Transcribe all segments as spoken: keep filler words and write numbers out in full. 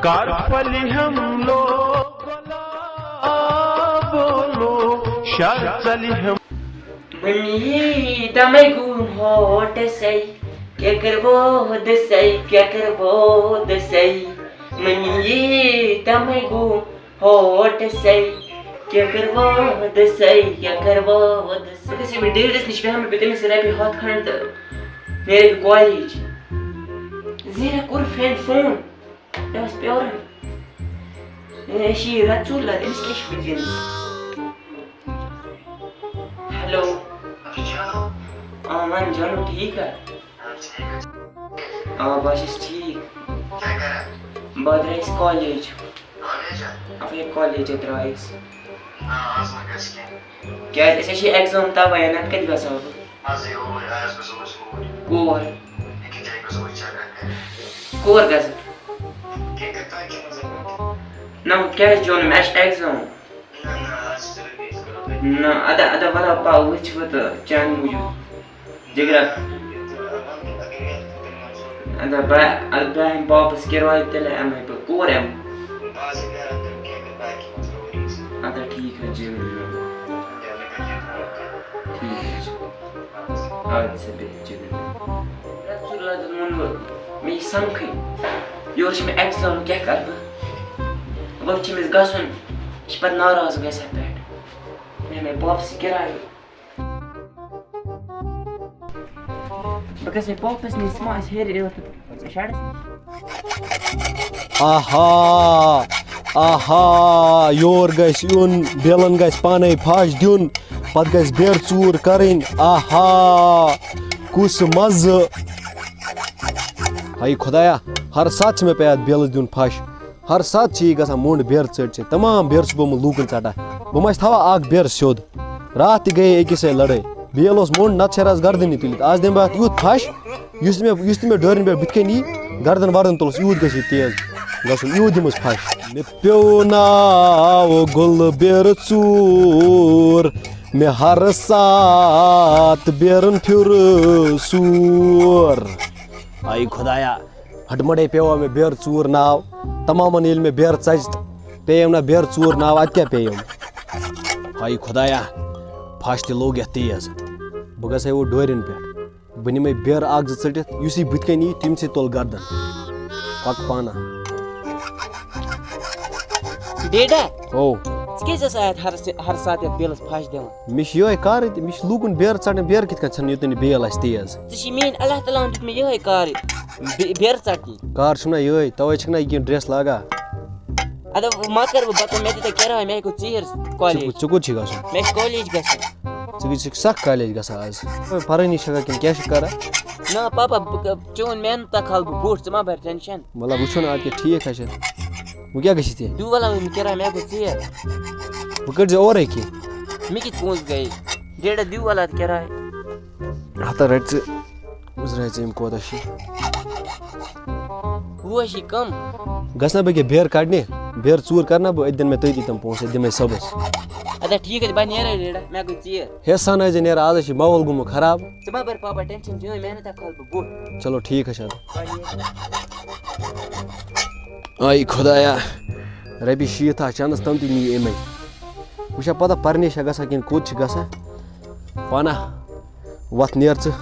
کر پھلہِ ہم لوگ گۄلاب لوگ شر ژلہِ ہم۔ ممی دمے گوم ہوٹ سے، کیا کرو دسے، کیا کرو دسے۔ ممی دمے گوم ہوٹ سے، کیا کرو دسے، کیا کرو دسے۔ بہٕ گژھٕ ییٚمِس ڈیڈس نِش، بیٚہمہٕ بہٕ تٔمِس رۄپیہِ ہتھ کھنڈ تہٕ نیرٕ بہٕ کالیج۔ زیٖرا کوٚر فرینڈ فون۔ مےٚ اوس پیورن۔ اے، أسۍ چھِ یہِ رَژھ ژوٗر لَد، أمِس کیٛاہ چھِ وٕنکیٚنَس؟ ہیلو۔ آ، وَن جانو، ٹھیٖک ہا؟ آ، بہٕ حظ چھُس ٹھیٖک۔ بہٕ درٛایس کالیج۔ اَوَے کالیج درٛایس۔ کیٛازِ؟ أسۍ حظ چھِ ایگزام تَوَے، نَتہٕ کَتہِ گژھٕ ہا بہٕ؟ کور؟ کور گژھٕ؟ نہ، وۄنۍ کیٛازِ چھُ وَنُن؟ مےٚ چھُ ایگزام۔ نہ، اَدٕ، اَدٕ وَلہٕ پَو وٕچھِ بہٕ تہٕ چانہِ موٗجوٗب۔ جِگرا۔ اَدٕ بہٕ، اَدٕ بہٕ یِمہٕ واپَس کِراے تیٚلہِ اَمَے بہٕ۔ کور یِمہٕ؟ اَدٕ ٹھیٖک حظ چھُ۔ ٹھیٖک حظ چھُ۔ اَدٕ سا بیٚہہ، جِگر۔ رٮ۪تھ ژور رٮ۪تھ ووٚن وۄنۍ مےٚ یہِ سَمکھٕے۔ یورٕ چھِ مےٚ ایگزام، کیٛاہ کَرٕ بہٕ؟ وۄنۍ چھِ أمِس گژھُن، یہِ چھِ پَتہٕ ناراض گژھان پٮ۪ٹھ۔ مےٚ، مےٚ واپسٕے کِراے۔ بہٕ گژھٕ ہے واپَس، نِس ما آسہِ ہیٚرِ یوت شَڈَس نِش۔ آہا، آہا، یور گژھِ یُن، بیلن گژھِ پانے پھش دیُن، پتہٕ گژھِ بیرٕ ژوٗر کرٕنۍ۔ آہا، کُس مزٕ۔ ہاے خدایا، ہر ساتہٕ چھِ مےٚ پٮ۪وان بیلس دیُن پھش۔ ہر ساتہٕ چھِ یہِ گژھان موٚنڈ بیرٕ ژٔٹۍ ژٔٹۍ۔ تمام بیرٕ چھُس بہٕ یِمن لوٗکن ژٹان۔ بہٕ ما چھُس تھاوان اکھ بیرٕ سیوٚد؟ راتھ تہِ گٔیے أکِس سۭتۍ لڑٲے۔ بیل اوس موٚنڈ، نتہٕ چھِ رس گردنی تُلِتھ۔ آز دِمہٕ بہٕ اتھ یُتھ پھش، یُس مےٚ، یُس تہِ مےٚ ڈورٮ۪ن پٮ۪ٹھ بٕتھِ کنہِ یی، گردن وردن تُلس، یوٗت گژھِ یہِ تیز گژھُن، یوٗت دِمس پھش۔ مےٚ پیوٚو ناو گُلہٕ بیرٕ ژوٗر، مےٚ ہر ساتہٕ بیرن پھیُر سوٗر۔ آے خدایا، ہٹہٕ مَٹَے پیوٚو مےٚ بیرٕ ژوٗر ناو۔ تمامن ییٚلہِ مےٚ بیرٕ ژَجہِ تہٕ پیٚیَم نہ بیرٕ ژوٗر ناو، اَدٕ کیٛاہ پیٚیَم؟ ہاے خدایا، پھش تہِ لوٚگ یَتھ تیز۔ بہٕ گژھٕ ہے وۄنۍ ڈورٮ۪ن پٮ۪ٹھ۔ بہٕ نِمَے بیرٕ اَکھ زٕ ژٔٹِتھ، یُس یہِ بٕتھِ کَنہِ یی، تٔمۍ سٕے تُل گردن۔ پَک پانہ۔ ڈیڈا، او۔ ژٕ کیٛازِ ٲس اَتھ ہر س-، ہر ساتہٕ یَتھ بیلَس پھش دِوان؟ مےٚ چھِ یِہوٚے کارٕے تہٕ مےٚ چھِ لوٗکَن بیرٕ ژَٹٕنۍ، بیرٕ کِتھ کٔنۍ ژھٕنہٕ یوٚتانۍ یہِ بیل آسہِ تیز؟ ژےٚ چھی میٛٲنۍ اللہ تعالیٰ ہَن دیُت مےٚ یِہوٚے کارٕے، بے-، بیرٕ ژَٹنی۔ کار چھُنہ یِہوٚے، تَوَے چھَکھ نہ یہِ کِنۍ ڈرٛٮ۪س لاگان؟ اَدٕ وۄنۍ ما کَرٕ بہٕ بَتہٕ، مےٚ دِ تہٕ کِراے، مےٚ ہیٚکو ژیٖر ژےٚ کالیج۔ کوٚت، ژےٚ کوٚت چھُے گژھُن؟ مےٚ چھِ کالیج گژھُن۔ ژٕ گٔے، ژٕ چھُکھ سَکھ کالیج گژھان آز؟ پَرٲنی چھَکھا کِنہٕ کیٛاہ چھُکھ کَران؟ نہ پاپا، بہٕ کَ-، چون محنت تَک کھالہٕ بہٕ بوٚٹھ، ژٕ ما بَر ٹٮ۪نشَن۔ وَلہٕ وٕچھو نہ اَدٕ کیٛاہ ٹھیٖک ہا چھِ۔ وۄنۍ کیٛاہ گژھِ ژےٚ؟ دِیِو وَلہٕ وۄنۍ کِراے، مےٚ گوٚو ژیر۔ بہٕ کٔڑۍ زِ اورَے کینٛہہ۔ مےٚ کِتھ پونٛسہٕ گٔے؟ ڈیڈا دِیِو وَلہٕ اَتھ کِراے۔ ہَتہ رَٹہِ ژٕ، وٕچھ رَٹہِ ژٕ أمۍ کوتاہ چھِ۔ وُہ چھِ کَم۔ گژھٕ نہ بہٕ کیٛاہ بیرٕ کَڑنہِ؟ بیرٕ ژوٗر کَرٕ نہ بہٕ، أتۍ دِن مےٚ تٔتی تِم پونٛسہٕ، أتۍ دِمَے صُبحَس۔ اَدٕ ٹھیٖک حظ، بہٕ نیرَے ڈیڈا، مےٚ گوٚو ژیر۔ ہے سَن حظ ژےٚ نیران، آز حظ چھِ ماحول گوٚمُت خراب۔ ژٕ ما بَر پاپا ٹٮ۪نشَن، چٲنۍ محنت ہا کھالہٕ بہٕ بوٚٹھ۔ چلو ٹھیٖک حظ چھِ اَدٕ۔ آے خۄدایا، رۄپیہِ شیٖتھ آسہٕ چَندَس تِم تہِ نِیہِ أمۍ۔ وٕچھا پَتہ پَرنہِ چھا گژھان کِنہٕ کوٚت چھِ گژھان؟ پانہ وَتھ نیر ژٕ،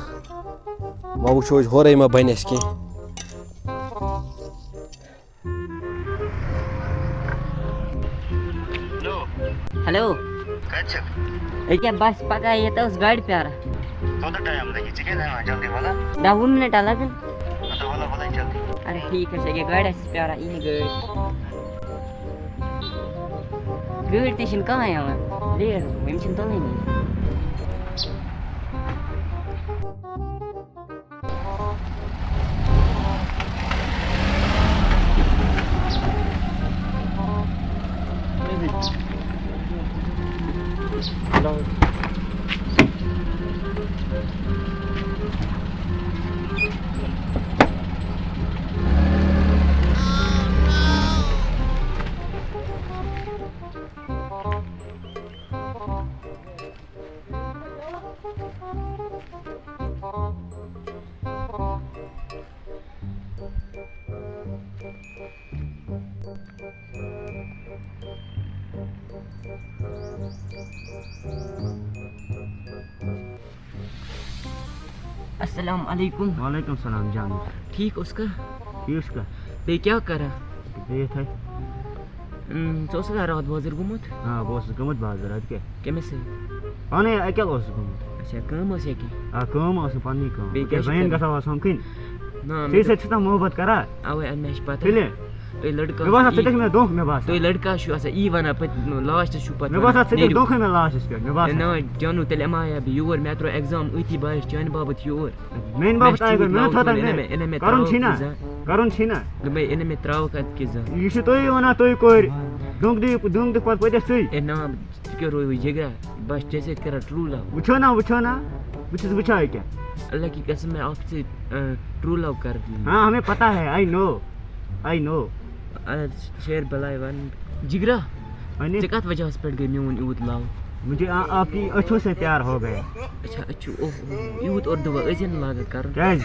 وۄنۍ وٕچھو أسۍ ہورَے ما بَنہِ اَسہِ کینٛہہ۔ ہیلو۔ ہیلو۔ کَتہِ چھَکھ؟ أکیٛاہ بَس پَکان ییٚتہِ، ٲس گاڑِ پیٛاران۔ کوٗتاہ ٹایم لَگہِ؟ ژٕ کیٛازِ یِوان جلدی وَلہٕ؟ دَہ وُہ مِنَٹ ہا لَگَن۔ اَدٕ وَلہٕ، وَلہٕ جلدی۔ اَدٕ ٹھیٖک حظ چھِ، أکیٛاہ گاڑِ آسہِ پیٛاران، یی نہٕ گٲڑۍ۔ گٲڑۍ تہِ چھِنہٕ کانٛہہ یِوان، لیٹ گوٚو، یِم چھِنہٕ تُلٲنی۔ السلام علیکم۔ وعلیکم السلام جان۔ ٹھیک اوس کھا؟ ٹھیک چھُکھا؟ بیٚیہِ کیٛاہ کران؟ بِہِتھ ہے۔ اۭں، ژٕ اوسکھا راتھ بازر گوٚمُت؟ آ، بہٕ اوسُس گوٚمُت بازر، اَدٕ کیٛاہ؟ کٔمِس سۭتۍ؟ پانے اَکہِ لَٹہِ اوسُس گوٚمُت۔ اچھا، کٲم ٲس یا کینٛہہ؟ آ، کٲم ٲس نہٕ پننی کٲم۔ بیٚیہِ کیٛاہ چھُ زٔمیٖن کران؟ گژھو آسُن کٕنۍ۔ نہ، ژےٚ مےٚ سۭتۍ چھُ آسان محبت کران۔ اَوَے، اَدٕ مےٚ چھِ پَتہ۔ تیٚلہِ؟ تُہۍ لٔڑکہٕ مےٚ باسان، ژٕ آسان دِکھ مےٚ دھوکہٕ، مےٚ باسان۔ تُہۍ لٔڑکہٕ چھِو آسان یی وَنان، پَتہٕ لاسٹَس چھُو پَتہٕ مےٚ باسان، وَنان، ژٕ دِکھ "نیٖرِو۔" دھوکہٕ مےٚ لاسٹَس پٮ۪ٹھ، مےٚ ہے باسان۔ نہ، جانو، تیٚلہِ اَما یا بہٕ یور، مےٚ ترٛوو exam أتی، بہٕ آیَس چانہِ باپَتھ یور۔ میٛانہِ مےٚ باپَتھ چھِ آیہِ تیوٗت گۄڈٕ، مےٚ لَو نہ تھوٚو تھوٚومُت، تَتھ أنۍ نہ مےٚ۔ مےٚ، أنۍ نہ مےٚ کَرُن ترٛاوَکھ چھِی نہ، یہِ زَن۔ کَرُن چھِی نہ۔ دوٚپمَے، أنۍ نہ مےٚ ترٛاوَکھ اَتہِ کہِ زَن۔ یہِ چھِ تُہی وَنان، تُہۍ کورِ۔ دھوکہٕ دِیِو، دھوکہٕ دِتھ پَتہٕ پٔتِس سُے۔ ہے نہ، ژٕ کیٛاہ روزِ وۄنۍ جِگرا؟ بہٕ چھُس ژےٚ سۭتۍ کران true love۔ وٕچھو نا، وٕچھو نا، بہٕ چھُس وٕچھان ییٚکیٛاہ۔ اللہ کی قسم، میں آپ سے، اۭں، true love کرتی ہوں۔ ہاں، ہمیں پتہ ہے، I know، I know۔ اَدٕ شیر بلاے وَن۔ جِگرا، ؤنِو۔ ژےٚ کَتھ وجہَس پٮ۪ٹھ گٔے میون یوٗت love؟ مجھے آ-، آپ کی اچھوں سے پیار ہو گیا۔ اچھا، اچھو، اوہ، اوہ، یوٗت اردو أزۍ نہٕ لاگان کرُن۔ کیٛازِ؟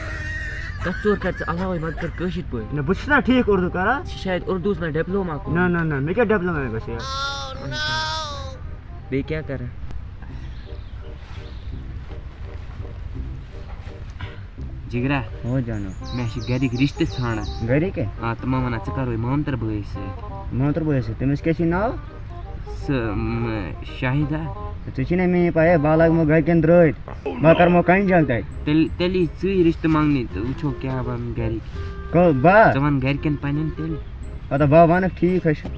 کَتھ ژور کَر ژٕ علاوَے، وۄنۍ کَر کٲشِر پٲٹھۍ۔ نہ، بہٕ چھُس نا ٹھیٖک اردو کران۔ ژےٚ چھِ شاید اردوٗوَس منٛز diploma کوٚرمُت۔ نہ، نہ، نہ، مےٚ کیٛاہ diploma گژھِ؟ بیٚیہِ کیٛاہ کران؟ جِگرا۔ ہو جانو۔ مےٚ چھِ گَرِکۍ رِشتہٕ ژھانڈان۔ گَرِکۍ ہے؟ آ، تِمَن وَنان، ژٕ کَروے مامتٕر بٲیِس سۭتۍ۔ مامتٕر بٲیِس سۭتۍ؟ تٔمِس کیٛاہ چھِ ناو؟ سُہ، م، شاہِدا۔ ژےٚ چھِی نا مےٚ یہِ پَے، ہے، بہٕ لاگہٕ یِمو گَرِکٮ۪ن درٛٲتۍ۔ بہٕ کَرٕ یِمو کَنہِ جنگ تَتہِ۔ تیٚلہِ، تیٚلہِ یی ژٕے رِشتہٕ منٛگنہِ تہٕ وٕچھو کیٛاہ وَنَن گَرِکۍ۔ کَو-، بہٕ؟ ژٕ وَن گَرِکٮ۪ن پنٛنٮ۪ن تیٚلہِ۔ اَدٕ بہٕ وَنَکھ، ٹھیٖک حظ چھُ۔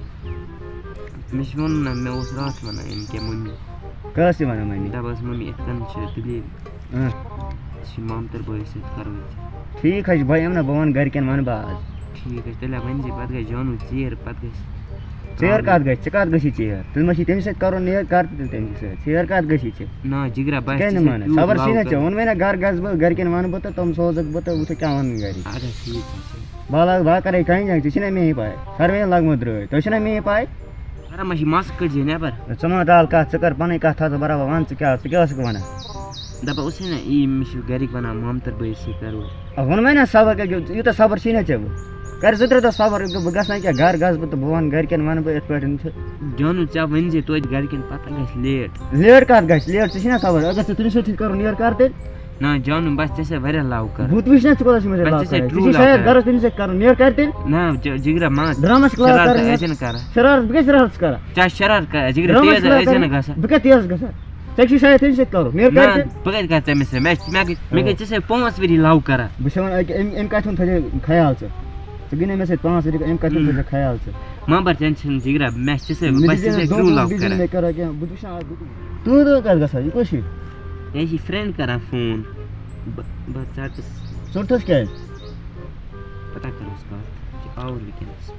مےٚ چھِ ووٚن نہ، مےٚ اوس راتھ وَنان أمۍ کیٛاہ مٔمی۔ کَس تہِ وَنان مٔمی؟ دَپان ٲس مٔمی، یِتھ کٔنۍ چھِ دٔلیٖل۔ اۭں۔ أسۍ چھِ مامتٕر بٲیِس سۭتۍ کَرو أسۍ۔ ٹھیٖک حظ چھُ، بہٕ یِمہٕ نہ، بہٕ وَنہٕ گَرِکٮ۪ن وَنہٕ بہٕ آز۔ ٹھیٖک حظ چھُ، تیٚلہِ ہا ؤنۍ زِ، پَتہٕ گژھِ جانُن ژیر، پَتہٕ گژھِ ژیر کَتھ گژھِ؟ ژےٚ کَتھ گژھِ؟ ژےٚ کَتھ گژھی ژیر؟ ژٕ ما چھِ تٔمِس سۭتۍ کَرُن نیک کَر تہٕ تٔمِس سۭتۍ؟ ژیر کَتھ گژھی ژےٚ؟ نہ، جِگرا، بہٕ ژٕ کیٛازِ آسہِ نہٕ ژےٚ مانان؟ تیوٗت صبر چھُے love نا ژےٚ؟ کَران۔ ووٚن مےٚ نا، گَرٕ گژھٕ بہٕ، گَرِکٮ۪ن وَنہٕ بہٕ تہٕ تِم سوزَکھ بہٕ تہٕ وٕچھو کیٛاہ وَنَن گَرِکۍ۔ اَدٕ حظ، ٹھیٖک حظ چھُ۔ بہٕ لاگہٕ، بہٕ کَرَے کَنہِ جنگ، ژےٚ چھِنا مے پَے؟ ساروِیَن لَگمٕژ درٛٲے، تۄہہِ چھِنا مے پَے؟ کران ما چھِ مَس کٔڑۍ زِ نٮ۪بر؟ ژٕ مہ ڈال کَتھ، ژٕ کَر پَنٕنۍ کَتھ تھاو ژٕ برابر، وَن ژٕ کیٛاہ، ژٕ کیٛاہ ٲسٕکھ وَنان؟ دَپان اوسُے نہ، یی مےٚ چھِ گَرِکۍ وَنان مامتٕر بٲیِس سۭتۍ کَرو۔ آ، ووٚنمَے نہ صبر کٔرِو، یوٗتاہ صبر چھی نہ ژےٚ وۄنۍ؟ کَر زٕ ترٛےٚ دۄہ صبر، بہٕ گژھٕ نہ کیٛاہ گَرٕ گژھٕ بہٕ تہٕ بہٕ وَنہٕ گَرِکٮ۪ن وَنہٕ بہٕ یِتھ پٲٹھۍ چھُ۔ جانو، ژےٚ ؤنۍ زِ توتہِ گَرِکٮ۪ن، پَتہٕ گژھِ late۔ Late کَتھ گژھِ؟ Late ژٕ چھی نہ صبر، اگر ژٕ تٔمِس سۭتۍ چھُکھ کَرُن، نیرٕ کَرٕ تیٚلہِ۔ نہ جانو، بَس ژےٚ سۭتۍ واریاہ love کَران۔ بہٕ تہِ وٕچھ نہ ژٕ کوٗتاہ چھُکھ مےٚ سۭتۍ بَس love ژےٚ سۭتۍ کَران۔ ژےٚ true چھُے love شاید کَران۔ گَرَس تٔمِس سۭتۍ کَرُن، نیرٕ کَرٕ تیٚلہِ۔ نہ، ج-، جِگرا ما drama چھِ کَران شرارت کَرٕنۍ ٲسۍ نہ کَران۔ شرارت، بہٕ کیٛاہ شرارت چھُس کَران؟ ژےٚ شرارت کَران، جِگرا drama تیز چھِ ٲسۍ نہ کَران۔ گژھان۔ بہٕ کیٛاہ تیز گژھان؟ ژےٚ چھُے شاید تٔمِس سۭتۍ کَرُن، نیرٕ نہ، کَرٕ تیٚلہِ۔ بہٕ کَتہِ کَرٕ ژےٚ مےٚ سۭتۍ؟ مےٚ چھِ، مےٚ گٔے، مےٚ گٔے ژےٚ سۭتۍ پانٛژھ ؤری love کَران۔ بہٕ چھُس وَنان أکہِ، أمۍ، أمۍ کَتہِ ہُنٛد تھٲیزِ خیال ژٕ؟ ژٕ گٔے نہ مےٚ سۭتۍ پانٛژھ ؤری، أمۍ کَتہِ ہُنٛد تھٲیزِ خیال ژٕ؟ ما بَر tension جِگرا، مےٚ چھِ ژےٚ سۭتۍ، مےٚ بہٕ چھُس دِژ ژےٚ نہٕ سۭتۍ دھوکہٕ، true love بہٕ دِژ نہٕ کَران۔ مےٚ کَران کینٛہہ، بہٕ تہِ وٕچھان آز، بہٕ تہِ۔ تُہُنٛد کَتہِ گژھان؟ یہِ کُس چھُ؟ مےٚ چھِ friend کَران phone۔ بہٕ، بہٕ ژَٹَس۔ ژوٚٹھَس کیٛازِ؟ پَتہ کَرُس کَتھ، یہِ چھِ آوُر وٕنکیٚنَس۔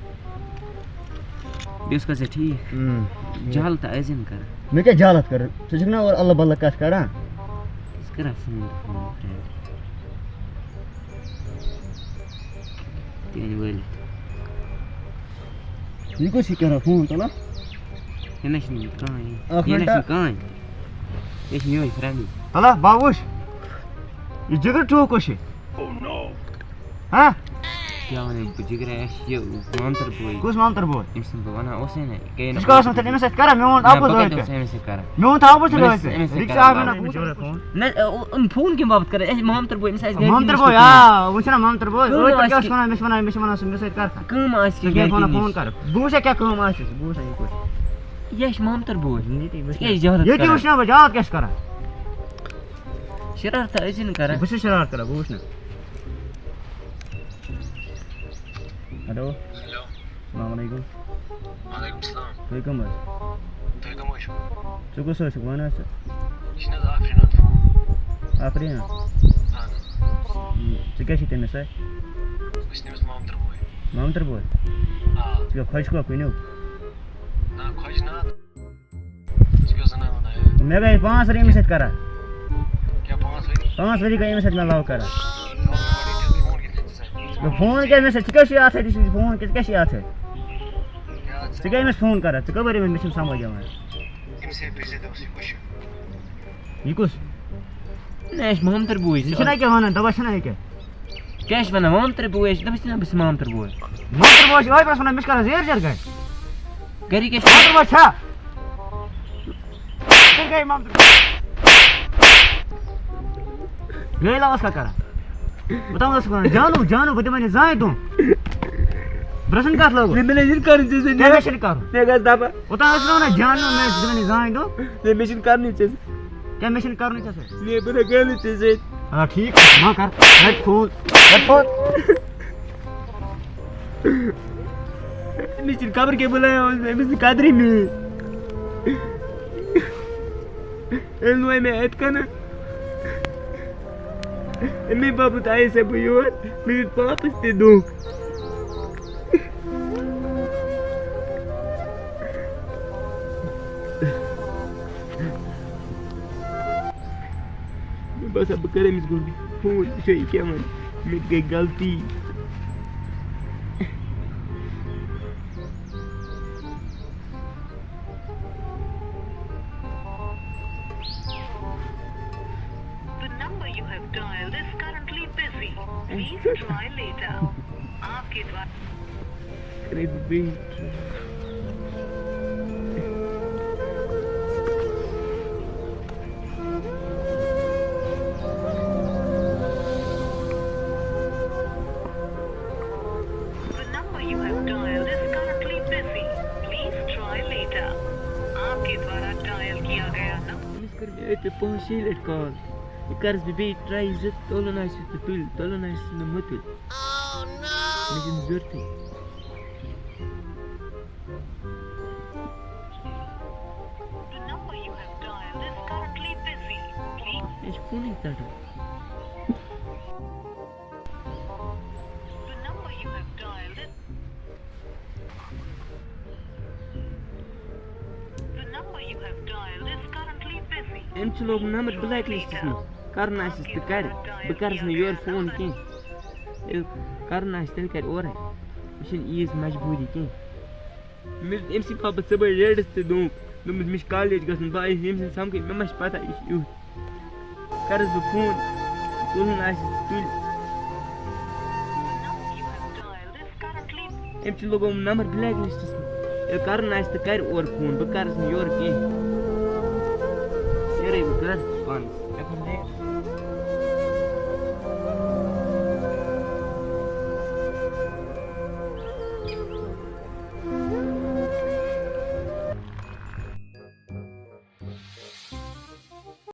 بیٚیہِ اوس کَتھ ژےٚ ٹھیٖک؟ اۭں۔ جہل تہٕ ٲسۍ زِ نہٕ کَران۔ مےٚ کیٛاہ جہالت کَرٕ؟ ژٕ چھُکھ نہ اورٕ اللہ باللہ کَتھ کَران؟ أسۍ کَران phone تہٕ phone friend۔ تہِ أنۍ وٲلِتھ۔ یہِ کُس چھُ کَران phone تَلہ؟ یہِ نہ چھُنہٕ کٕہٕنۍ۔ اَکھ یہِ نہ مِنٹا۔ چھُنہٕ کٕہٕنۍ۔ یہِ چھُ میون friend۔ تَلہ، بہٕ وٕچھ۔ یہِ جِگر ٹوٗ کُس چھُ؟ ہا؟ کیٛاہ وَنہٕ بہٕ، جِگرا، اَسہِ چھِ یہِ مامتٕر بوے۔ کُس مامتٕر بوے؟ ییٚمِس نہٕ بہٕ وَنان اوسُے نہ، کَے نہٕ ژٕ چھُکھ آسان تیٚلہِ أمِس سۭتۍ کَران؟ میون نہ، آبُد بہٕ روزِ کَتہِ پٮ۪ٹھ۔ اوسُس أمِس سۭتۍ کَران؟ میون تھاو بہٕ ژٕ بہٕ روزِ ٲسٕس أمِس سۭتۍ رِکشا کَران۔ اَکھ مِنٹ۔ بہٕ چھُس کران phone۔ نہ، أ، أ، phone کَمہِ باپَتھ کَران؟ اَسہِ چھِ مامتٕر بوے، أمِس آسہِ گَرِ مامتٕر کٔمِس بوے، سۭتۍ آ، وٕچھ نا مامتٕر بوے۔ کٲم ٲدۍ پٮ۪ٹھ آسہِ کیٛاہ اوس کینٛہہ۔ وَنان، مےٚ چھِ وَنان، مےٚ چھِ وَنان، ژٕ مےٚ سۭتۍ کَر کَتھ۔ کٲم آسہِ ژٕ کینٛہہ کینٛہہ گَرِ phone کٔمِس۔ Phone کَر۔ بہٕ وٕچھا کیٛاہ کٲم آسہِ، بہٕ وٕچھا یہِ کُس۔ یہِ چھِ مامتٕر بوے۔ ییٚتی وٕچھ ژٕ کیٛازِ جہالت ییٚتی کران؟ وٕچھ نا بہٕ جہالت کیٛاہ چھُس کران۔ شرارت ٲسۍ نہٕ کران۔ بہٕ چھُس شرارت کران، بہٕ وٕچھ نہٕ۔ ہیلو۔ ہیلو۔ السلام علیکم۔ وعلیکم السلام۔ تُہۍ کٕم حظ؟ تُہۍ کٕم حظ چھِو؟ ژٕ کُس حظ چھُکھ؟ وَن حظ ژٕ۔ یہِ چھِنہٕ حظ آفریٖن حظ؟ آفریٖن؟ اَہَن حظ۔ ژٕ کیٛاہ چھُکھ تٔمِس سۭتۍ؟ بہٕ چھُس تٔمِس مامتٕر بوے۔ مامتٕر بوے؟ آ۔ ژٕ کیٛاہ خۄش چھُکھا کُنیُک؟ نہ، خۄش نہ۔ ژٕ کیٛاہ اوسُکھ وَنان، وَنان، ہے؟ مےٚ گٔے پانٛژھ ؤری أمِس سۭتۍ کران۔ کیٛاہ پانٛژھ ؤری؟ پانٛژھ ؤری گٔے أمِس سۭتۍ مےٚ love کران۔ ژٕ وَن، ژٕ وَن، یہِ کیٛاہ، فون کیٛاہ مےٚ سۭتۍ؟ ژٕ کیٛاہ چھُے اَتھ سۭتۍ؟ یہِ چھُ فون کیٛاہ، ژٕ کیٛاہ چھُے اَتھ سۭتۍ؟ کیٛاہ ژٕ ژٕ کیٛاہ أمِس فون کران؟ ژٕ کَپٲرۍ یِوان؟ مےٚ چھُنہٕ سَمجھ یِوان۔ أمِس ہے پرٛژھ زِ، دوٚپُس، یہِ کُس چھُ؟ یہِ کُس؟ نہ، یہِ چھُ مامتٕر بوے۔ یہِ چھُنہ کیٛاہ وَنان؟ دَپان چھُنہ یہِ کیٛاہ؟ کیٛاہ چھِ وَنان؟ مامتٕر بوے چھِ، دَپان چھِنہ بہٕ چھُس مامتٕر بوے۔ مامتٕر بوے چھِ یِہوٚے پرٛژھ وَنان، مےٚ چھِ کران زیر زیر گَرِ۔ گَرِکۍ کیٛاہ چھِ؟ مامتٕر بوے چھا؟ گٔے مامتٕر۔ گٔے لاس کا کران؟ بہٕ تام ٲسٕس وَنان، جانو، جانو، بہٕ دِمَے نہٕ زانٛہہ دۄنٛکھٕ۔ برٛسن کَتھ لوگُن؟ مےٚ، مےٚ چھِنہٕ کَرُن ژےٚ سۭتۍ۔ کیٛاہ مےٚ چھِنہٕ کَرُن؟ مےٚ گژھِ دَپان۔ اوٚتام ٲسٕس وَنان، جانو، مےٚ دِمَے نہٕ زانٛہہ دۄنٛکھٕ۔ مےٚ، مےٚ چھِنہٕ کَرنُے ژےٚ سۭتۍ۔ کیٛاہ مےٚ چھِنہٕ کَرنُے ژےٚ سۭتۍ؟ آ، ٹھیٖک، ما کَر۔ رَٹ فون، رَٹ فون۔ أمِس چھِنہٕ خبر کیٛاہ بُلایا اوس، أمِس نہٕ قدرٕے میٛٲنۍ۔ أمۍ وَنے مےٚ اَتہِ کَنَن۔ اَمے باپَتھ آیے سا بہٕ یور، مےٚ دیُت پاپَس تہِ دھوکہٕ۔ مےٚ باسان، بہٕ کَرٕ أمِس گۄڈٕ فون، وٕچھو یہِ کیٛاہ وَنہِ۔ مےٚ تہِ گٔے غلطی۔ The number you have dialed is currently busy. Please try later. آپ کے دوارا کرے بہٕ بیٚیہِ try۔ The number you have dialed is currently busy. Please try later. آپ کے دوارا ڈائل کیا گیا نمبر۔ أمِس کٔر مےٚ أتھۍ پانٛژھ شیٚیہِ لَٹہِ call۔ یہِ کَرَس بہٕ بیٚیہِ try زِ تُلُن آسہِ تہٕ تُلہِ، تُلُن آسہِ نہٕ مہٕ تُلہِ۔ مےٚ چھُنہٕ ضوٚرتھٕے۔ The number you have dialed is currently busy. Please مےٚ چھُ فونٕے ژَٹان۔ The number you have dialed is, the number you have dialed is currently busy. أمۍ چھُ لوگمُت نمبر blacklistس منٛز۔ کَرُن آسٮ۪س تہٕ کَرِ۔ بہٕ کَرَس نہٕ یورٕ فون کینٛہہ۔ ییٚلہِ کَرُن آسہِ، تیٚلہِ کَرِ اورَے۔ یہِ چھِنہٕ ییٖژ مجبوٗری کینٛہہ۔ مےٚ دیُت أمۍ سٕے پاپَس صُبحٲے ریڈَس تہِ دھوکہٕ۔ دوٚپمَس، مےٚ چھِ کالج گژھُن، بہٕ آیَس ییٚمۍ سٕنٛدِ سَمکھٕے، مےٚ ما چھِ پَتہ یہِ چھُ یُتھ۔ کَرَس بہٕ فون، تُلُن آسہِ تُلہِ۔ أمۍ چھُ لوگومُت نمبر blacklistس منٛز۔ ییٚلہِ کَرُن آسہِ تہٕ کَرِ اورٕ فون، بہٕ کَرَس نہٕ یورٕ کینٛہہ۔ یورَے بہٕ کَرٕ پانَس۔